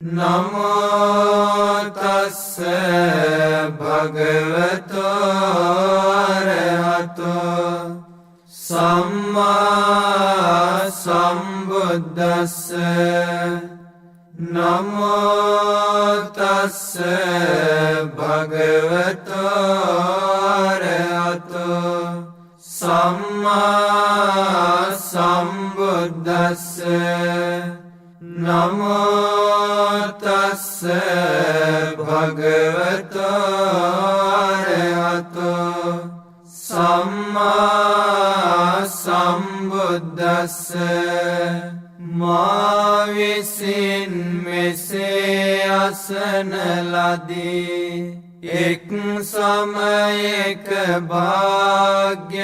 නමෝ තස්ස භගවතෝ අරහතෝ සම්මා සම්බුද්දස්ස. නමෝ තස්ස භගවතෝ අරහතෝ සම්මා සම්බුද්දස්ස. නමෝ තස්ස භගවතෝ අරහතෝ සම්මා සම්බුද්දස්ස. මා විසින් මෙසේ අසන ලදී එක් සමයක භාග්‍යවතුන්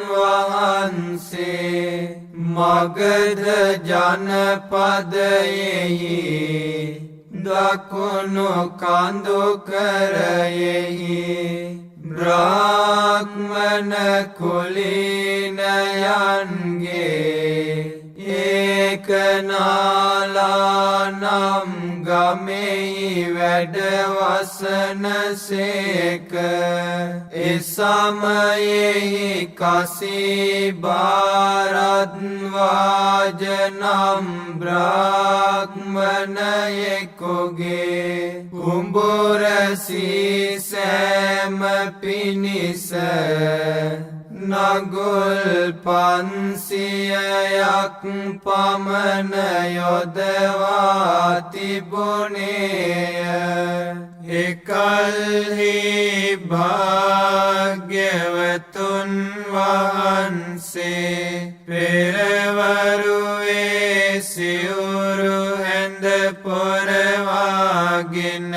වහන්සේ මගධ ජනපදයෙහි දකුණු කඳුකරයෙහි බ්‍රාහ්මණ කුලීනයන්ගේ ඒකනාලා නම් ගමෙහි වැඩවසන සේක. එසමයෙහි කසී භාරද්වාජ නම් බ්‍රාහ්මණයෙකුගේ කුඹුර සීසෑම පිණිස නගුල් 500ක් පමණ යොදවා තිබුණේය. එකල්හි භාග්‍යවතුන් වහන්සේ පෙරවරුවේ සිවුරු හැඳ පොරවාගෙන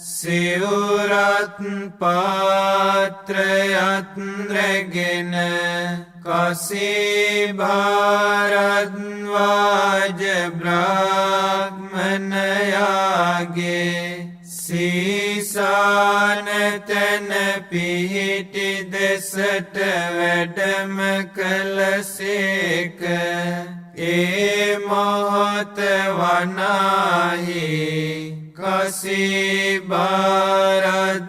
සිවුරත් පාත්‍රයත් රැගෙන කසී භාරද්වාජ බ්‍රාහ්මණයාගේ සීසාන තැන පිහිටි දෙසට වැඩම කළසේක. ඒ මොහොත වනාහි කසී භාරද්වාජ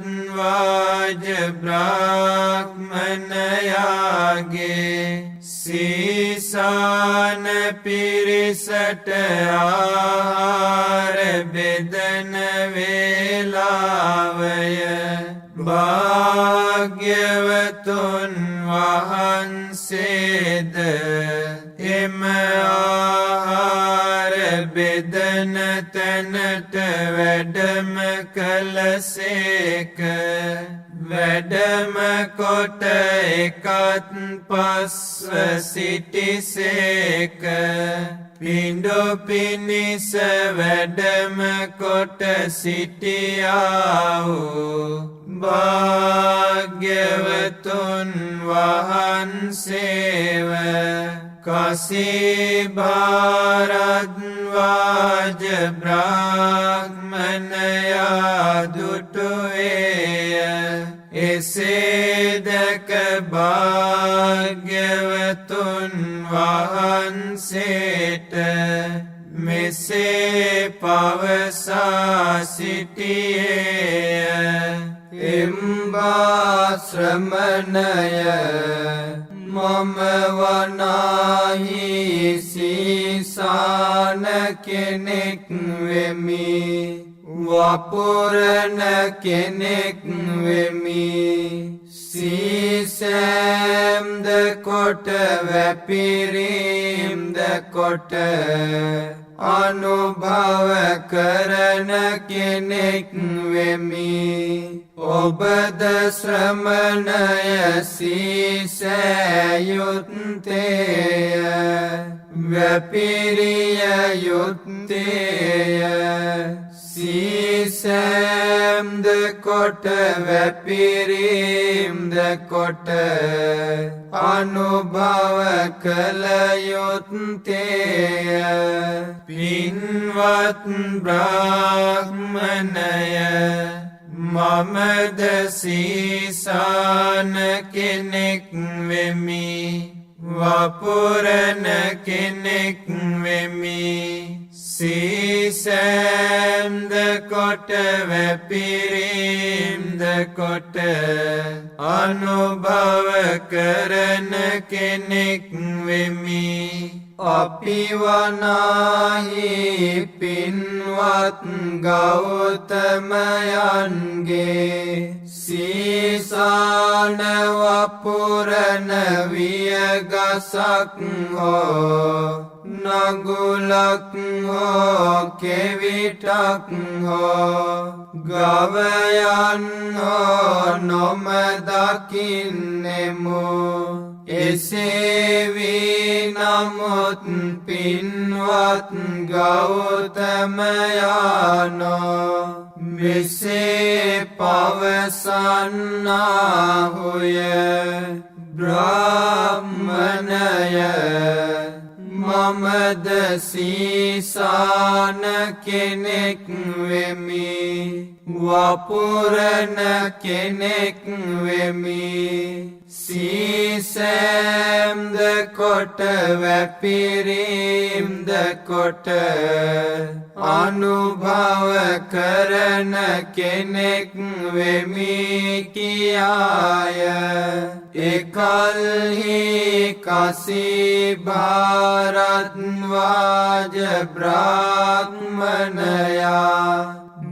බ්‍රාහ්මණයාගේ සීසාන පිරිසට ආහාර බෙදන වේලාවය. භාග්‍යවතුන් වහන්සේද එම ආහාර බෙදන තැනට වැඩම කළසේක. වැඩම කොට එකත් පස්ව සිටිසේක. පිඬු පිණිස වැඩම කොට සිටියා වූ භාග්‍යවතුන් වහන්සේව කසී භාරද්වාජ බ්‍රාහ්මණයා දුටුවේය. එසේ දැක භාග්‍යවතුන් වහන්සේට මෙසේ පවසා සිටියේය. එම්බා ශ්‍රමණය, මම වනාහි සීසාන කෙනෙක් වෙමි, වපුරන කෙනෙක් වෙමි. සීසෑම්ද කොට වැපිරීම්ද කොට අනුභව කරන කෙනෙක් වෙමි. ඔබද ශ්‍රමණය සීසෑ යුත්තේය, වැපිරිය යුත්තේය. සීසෑම්ද කොට වැපිරීම්ද කොට අනුභව කළ යුත්තේය. පින්වත් බ්‍රාහ්මණය, මමද සීසාන කෙනෙක් වෙමි, වපුරන කෙනෙක් වෙමි. සීසෑම්ද කොට වැපිරීම්ද කොට අනුභව කරන කෙනෙක් වෙමි. අපි වනාහි පින්වත් ගෞතමයන්ගේ සීසාන වපුරන වියගසක් හෝ නගුලක් හෝ කෙවිටක් හෝ ගවයන් හෝ නොම දකින්නෙමු. එසේ වී නමුත් පින්වත් ගෞතමයානෝ මෙසේ පවසන්නාහුය. බ්‍රාහ්මණය, මමද සීසාන කෙනෙක් වෙමි, වපුරන කෙනෙක් වෙමි. සීසෑම්ද කොට වැපිරීම්ද කොට අනුභව කරන කෙනෙක් වෙමි කියාය. එකල්හි කසී භාරද්වාජ බ්‍රාහ්මණයා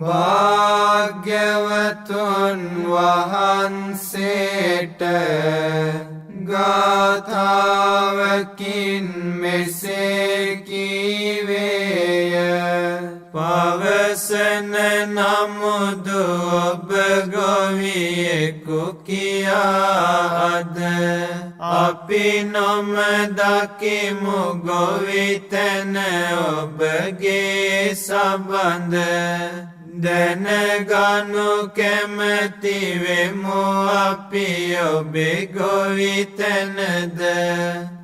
භාග්‍යවතුන් වහන්සේට ගාථාවකින් මෙසේ කීවේය. පවසන නමුදු ඔබ ගොවියෙකු කියාද අපි නොම දකිමු ගොවිතැන ඔබගේ සබඳ දැනගනු කැමැති වෙමු අපි ඔබේ ගොවිතැනද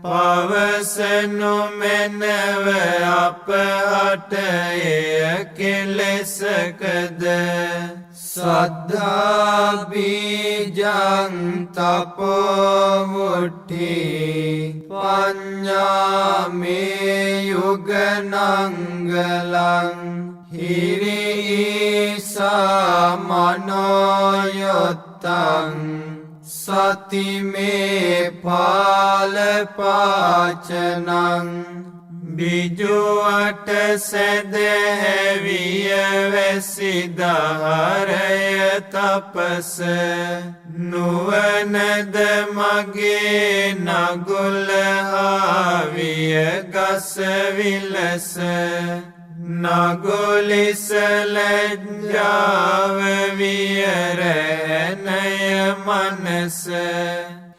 පවසනු මැනව අප හට එය කෙලෙසකද. සද්ධා බීජං තපෝ වුට්ටි පඤ්ඤා මේ යුගනංගලං හිරි ඊසා මනෝයොත්තං සති මේ පාල පාචනං. බිජුවට සැදැහැවිය වැසිදහරය තපස නුවණද මගේ නගුල හාවිය ගස විලස නගුලිස ලැජ්ජාව වියරැනය මනස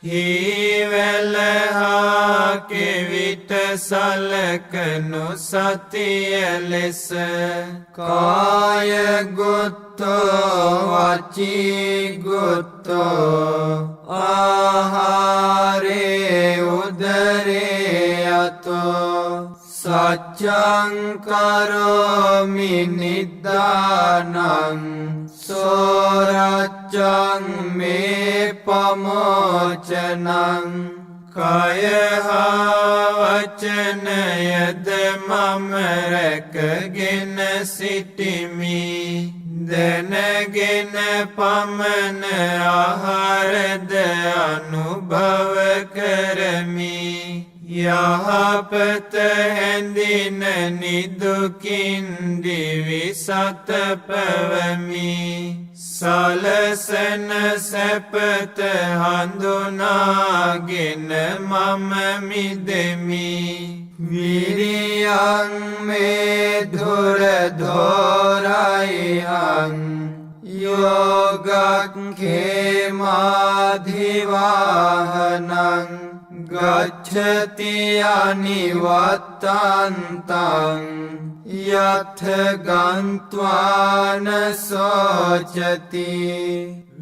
හීවැල හා කෙවිට සලකනු සතිය ලෙස. කාය ගුත්තෝ වචී ගුත්තෝ ආහාරේ උදරේ අතෝ සච්ඡං කරෝමි නිද්දානං සෝරච්ඡං මේ පමෝචනං. කය හා වචනයද මම රැකගෙන සිටිමි. දැනගෙන පමණ ආහාරද අනුභව කරමි. යහපත හැඳින නිදුකින් දිවි සතපවමි. සලසන සැපත හඳුනාගෙන මම මිදෙමි. විරියං මේ දුර දොරයිහං යෝගක්ඛේමාධිවාහනං ගච්ඡති අනිවත්තන්තං යත්ථ ගන්්වාන සෝචති.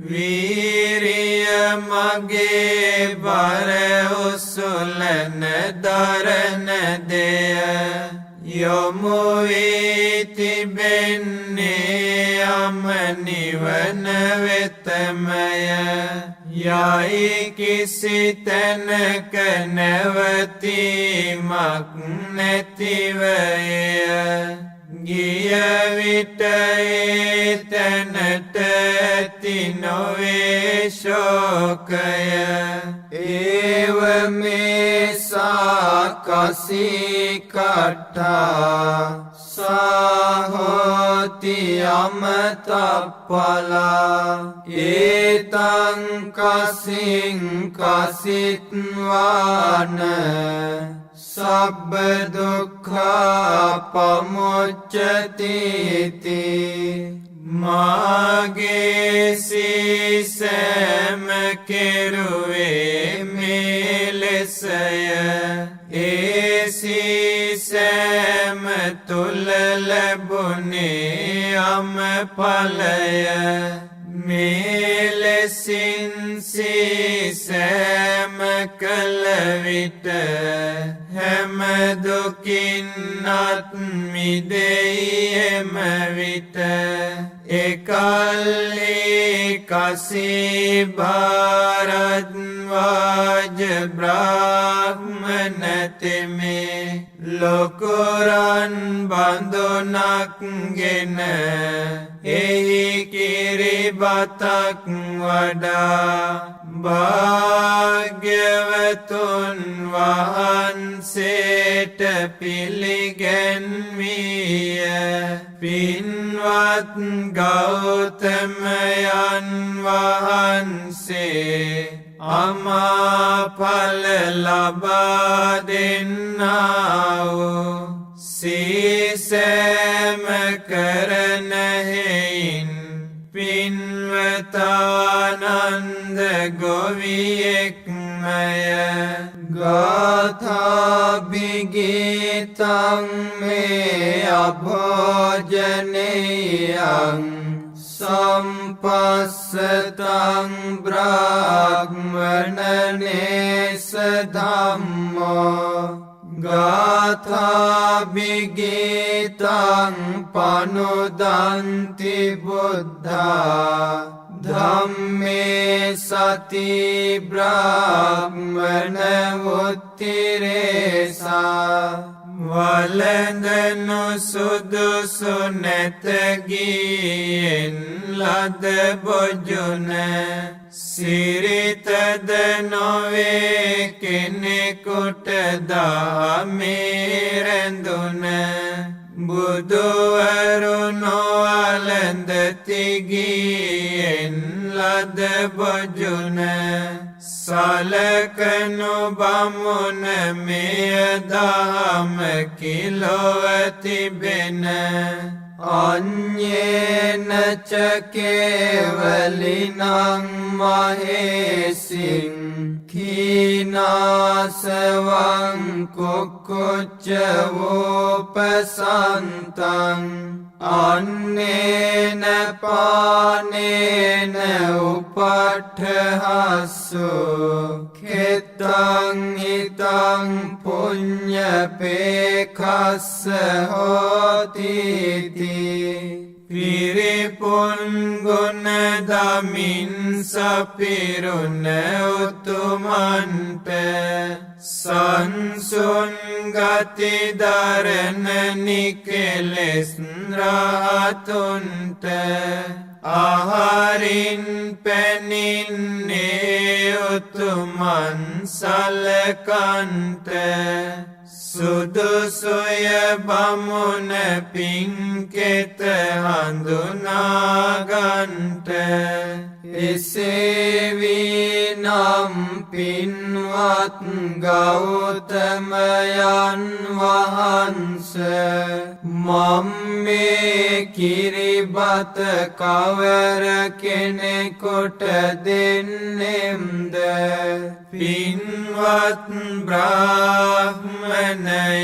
වීරිය මගේ බර උසුලන දරන දෙය යොමු වී තිබෙන්නේ අම නිවන වෙතමය. යයි කිසි තැනක නැවතීමක් නැතිවය. ගිය විට ඒ තැනට ඇති නොවේ ශෝකය. ඒව මේ සාකසී කට්ඨා සාහෝති අමතප්පලා. ඒතං කසින් කසිත්වාන සබ්බ දුක්ඛා පමුච්ඡති ති. මාගේ සීසෑම කෙරුවේ මේ ලෙසය. ඒ සීසෑම තුල ලැබුණේ අම ඵලය. මේ ලෙසින් සීසෑම කළ විට හැම දුකින් අත් මිදෙයි එම විට. එකල්හි කසී භාරද්වාජ බ්‍රාහ්මණ තෙමේ ලොකුරන් බඳුනක් ගෙන එහි කිරිබතක් වඩා භාග්‍යවතුන් වහන්සේට පිළිගැන්වීය. පින්වත් ගෞතමයන් වහන්සේ, අමාඵල ලබා දෙන්නා වූ සීසෑම කරන හෙයින් පින්වතානන්ද ගොවියෙක්මය. ගාථාභිගීතං මේ අභෝජනේයං සම්පස්සතං බ්‍රාහ්මණනේස ධම්මෝ. ගාථාභිගීතං පනුදන්ති බුද්ධා ධම්මේ සති බ්‍රාහ්මණ උත්තිරේසා. වළඳනු සුදුසු නැත ගියෙන් ලද බොජුන, සිරිතද නොවේ කෙනෙකුට දහමේ රැඳුන. බුදුවරු නොවළඳති ගියෙන් ලද බොජුන, සලකනු බමුණ මෙය දහම කිලොව තිබෙන. අඤ්ඤේන ච කේවලිනං මහේසින් කීනාසවං කුක්කුච්ච වූපසන්තං අන්නේන පානේන උපට්ඨහස්සු කෙත්තං හිතං පුඤ්ඤ පේඛස්ස හෝති ති. පිරිපුන් ගුණ දමින් සපිරුණ උතුමන්ට, සංසුන් ගති දරන නිකෙලෙස් රහතුන්ට, ආහාරින් පැනින්නේ උතුමන් සලකන්ට, සුදුසුය බමුණ පින්කෙත හඳුනාගන්ට. එසේ වී නම් පින්වත් ගෞතමයන් වහන්ස, මම් මේ කිරිබත කවර කෙනෙකුට දෙන්නෙම්ද? පින්වත් බ්‍රාහ්මණය,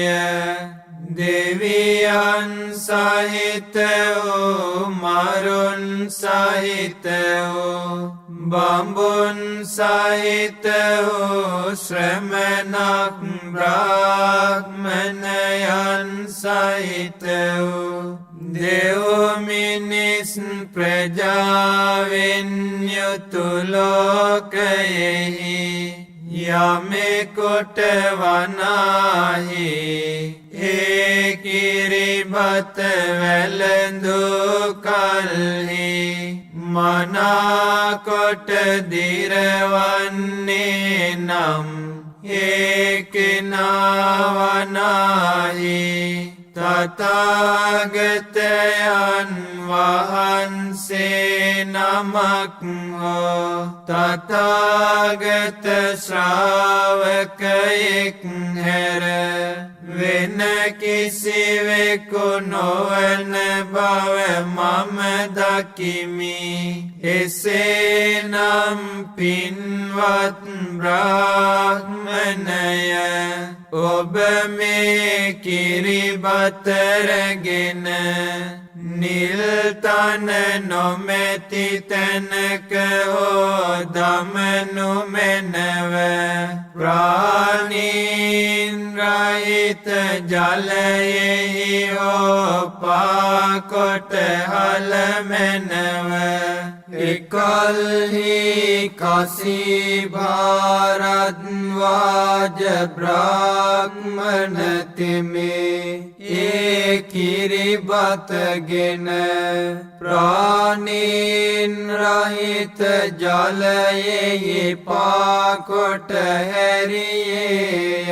දෙවියන් සහිත වූ, මරුන් සහිත වූ, බඹුන් සහිත වූ ශ්‍රමණක් බ්‍රාහ්මණයන් සහිත වූ දෙව් මිනිස් ප්‍රජාවෙන් යුතු ලෝකයෙහි යමෙකුට වනාහි ඒ ඒ කිරිබත වැළඳු කල්හි මනාකොට දිරවන්නේ නම් ඒ කෙනා වනාහි තථාගතයන් වහන්සේ නමක් හෝ තථාගත ශ්‍රාවකයෙක් හැර වෙන කිසිවෙකු නොවන බව මම දකිමි. එසේනම් පින්වත් බ්‍රාහ්මණය, ඔබ මේ කිරිබත රැගෙන නිල් තන නොමැති තැනක හෝ දමනු මැනව ප්‍රාණීන් රහිත ජලයෙහි හෝ පාකොට හල මැනව. එකල්හි කසී භාරද්වාජ බ්‍රාහ්මණ තෙමේ ඒ කිරිබතගෙන ප්‍රාණීන් රහිත ජලයෙහි පාකොට හැරියේය.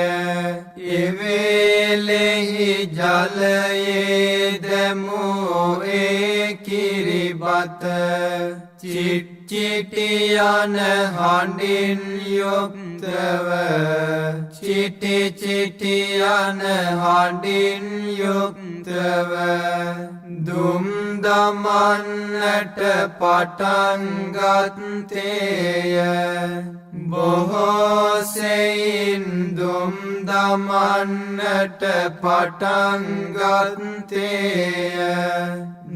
එවේලෙහි ජලයේ දැමූ ඒ කිරිබත චිට් චිටි යන හඬින් යුක්තව, චිටි චිටි යන හඬින් යුක්තව දුම් දමන්නට පටන් ගත්තේය. බොහෝ සෙයින් දුම් දමන්නට පටන් ගත්තේය.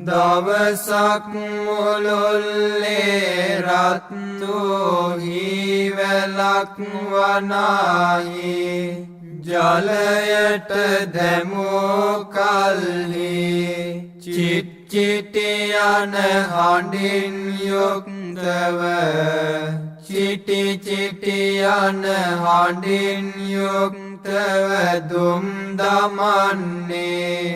දවසක් මුළුල්ලේ රත් වූ හීවැලක් වනාහි ජලයට දැමූ කල්හි චිට් චිටි යන හඬින් යුක්තව, චිටි චිටි යන හඬින් යුක්තව දුම් දමන්නේ.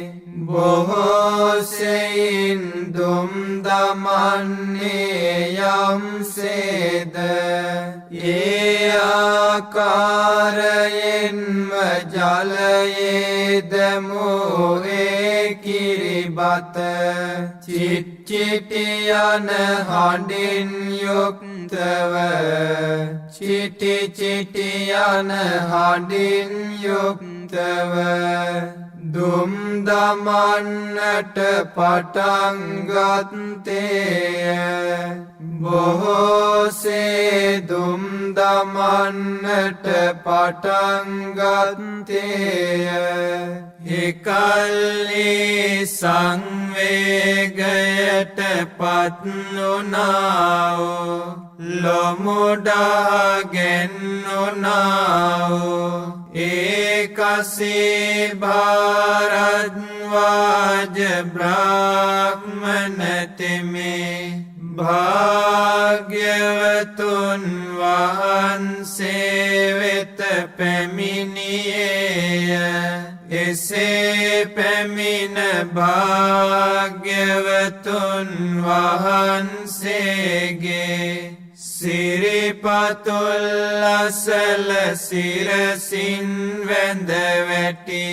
බොහෝ සෙයින් දුම් දමන්නේ යම්සේද ඒ ආකාරයෙන්ම ජලයේ දැමූ ඒ කිරිබත චිට් චිටි යන හඬින් යුක්තව, චිටි චිටි යන හඬින් යුක්තව දුම් දමන්නට පටන් ගත්තේය. බොහෝ සේ දුම් දමන්නට පටන් ගත්තේය. එකල්හි සංවේගයට පත් වුණා වූ ලොමුඩා ගැන්වුණා වූ ඒ කසී භාරද්වාජ බ්‍රාහ්මණ තෙමේ භාග්‍යවතුන් වහන්සේ වෙත පැමිණියේය. එසේ පැමිණ භාග්‍යවතුන් වහන්සේගේ සිරිපතුල් අසල සිරසින් වැඳ වැටි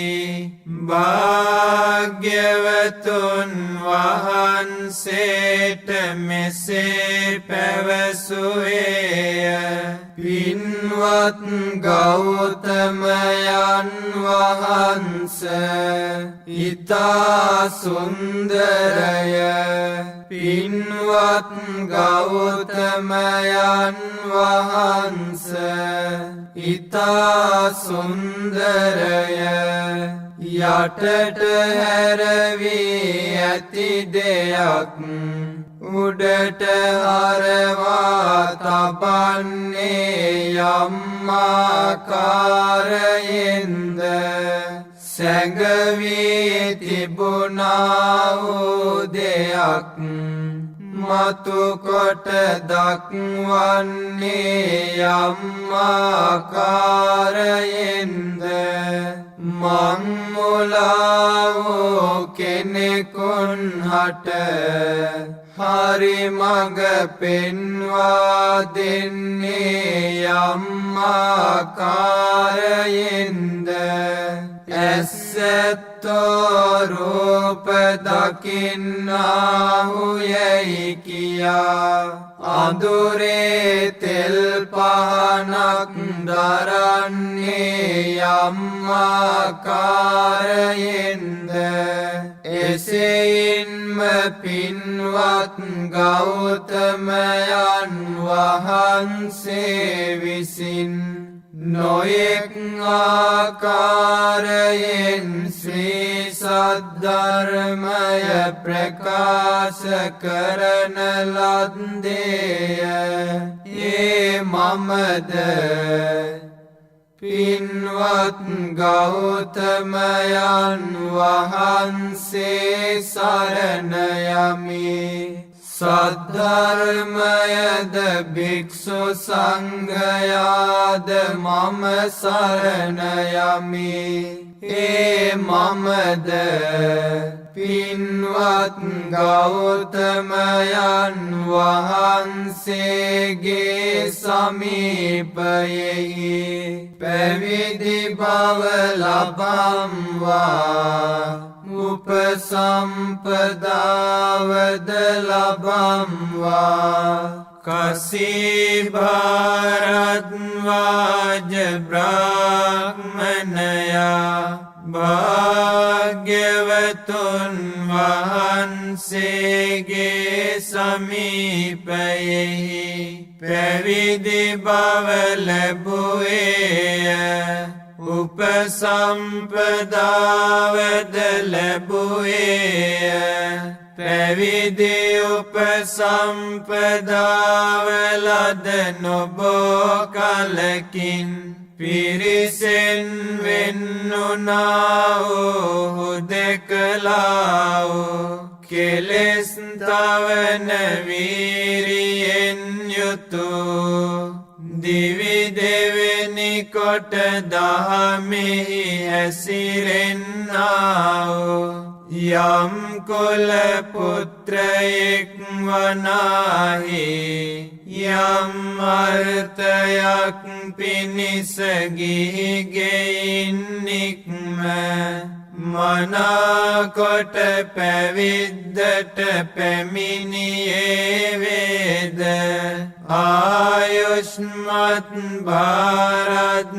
භාග්‍යවතුන් වහන්සේට මෙසේ පැවසුවේය. පින්වත් ගෞතමයන් වහන්ස, ඉතා සුන්දරය. පින්වත් ගෞතමයන් වහන්ස, ඉතා සුන්දරය. යටට හැරවී ඇති දෙයක් උඩට හරවා තබන්නේ යම් ආකාරයෙන්ද, සැඟවී තිබුණා වූ දෙයක් මතු කොට දක්වන්නේ යම් ආකාරයෙන්ද, මං මුලා වූ කෙනෙකුන් හට හරි මඟ පෙන්වා දෙන්නේ යම් ආකාරයෙන්ද? ඇස් ඇත්තෝ රූප දකින්නාහු යැයි කියා අඳුරේ තෙල් පහනක් දරන්නේ යම් ආකාරයෙන්ද, එසෙයින්ම පින්වත් ගෞතමයන් වහන්සේ විසින් නොයෙක් ආකාරයෙන් ශ්‍රී සද්ධර්මය ප්‍රකාශ කරන ලද්දේය. ඒ මමද පින්වත් ගෞතමයන් වහන්සේ සරණ යමි. සද්ධර්මයද භික්ෂු සංඝයාද මම සරණ යමි. ඒ මමද පින්වත් ගෞතමයන් වහන්සේගේ සමීපයෙහි පැවිදි බව ලබම්වා, උපසම්පදාවද ලබම්වා. කසී භාරද්වාජ බ්‍රාහ්මණයා භාග්‍යවතුන් වහන්සේගේ සමීපයෙහි පැවිදි බව ලැබුවේය, උපසම්පදාවද ලැබුවේය. පැවිදි උපසම්පදාව ලද නොබෝ කලකින් පිරිසෙන් වෙන්වුණා වූ, හුදෙකලා වූ, කෙලෙස් තවන වීරියෙන් යුතු දිවි දෙවෙනි කොට දහමෙහි හැසිරෙන්නා වූ යම් කුල පුත්‍රයෙක් වනාහි යම් අර්ථයක් පිණිස ගිහි ගෙයින් නික්ම මනාකොට පැවිද්දට පැමිණියේ වේද, ආයුෂ්මත් භාරද්වාජයන්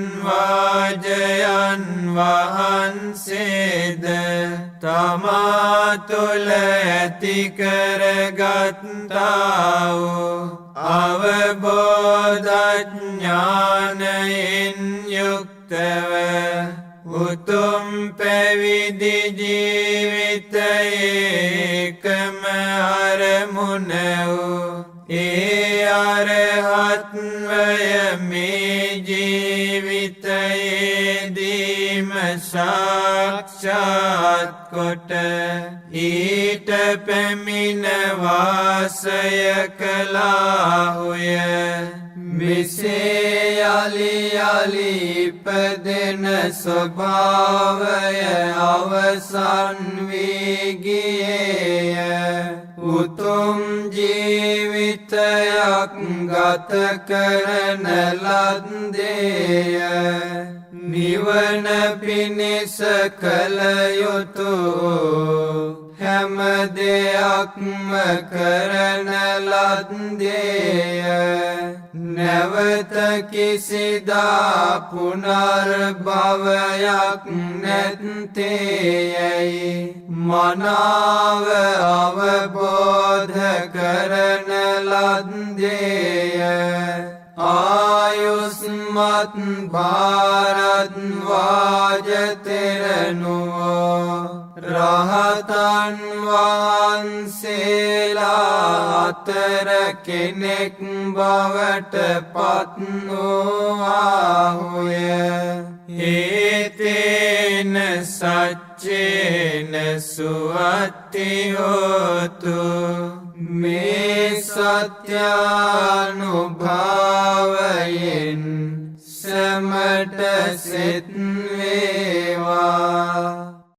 වහන්සේද තමා තුළ ඇති කරගත්තා වූ අවබෝධඥානයෙන් යුක්තව උතුම් පැවිදි ජීවිතයේ එකම අරමුණ වූ ඒ අරහත්වය මේ ජීවිතයේදීම සාක්ෂාත් කොට ඊට පැමිණ වාසය කළාහුය. මෙසේ යලි යලි ඉපදෙන ස්වභාවය අවසන් වී ගියේය. උතුම් ජීවිතයක් ගත කරන ලද්දේය. නිවන පිණිස කළ යුතු හැම දෙයක්ම කරන ලද්දේය. නැවත කිසිදා පුනර්භවයක් නැත්තේ යැයි මනාව අවබෝධ කරන ලද්දේය. ආයුස්මත් භාරද්වාජ තෙරණුවෝ රහතන් වහන්සේලා අතර කෙනෙක් බවට පත් වූආහුය. ඒතේන සච්චේන සුවත්ති හෝතු. මේ සත්‍යානුභාවයෙන් සැමට සෙත් වේවා. වේවා.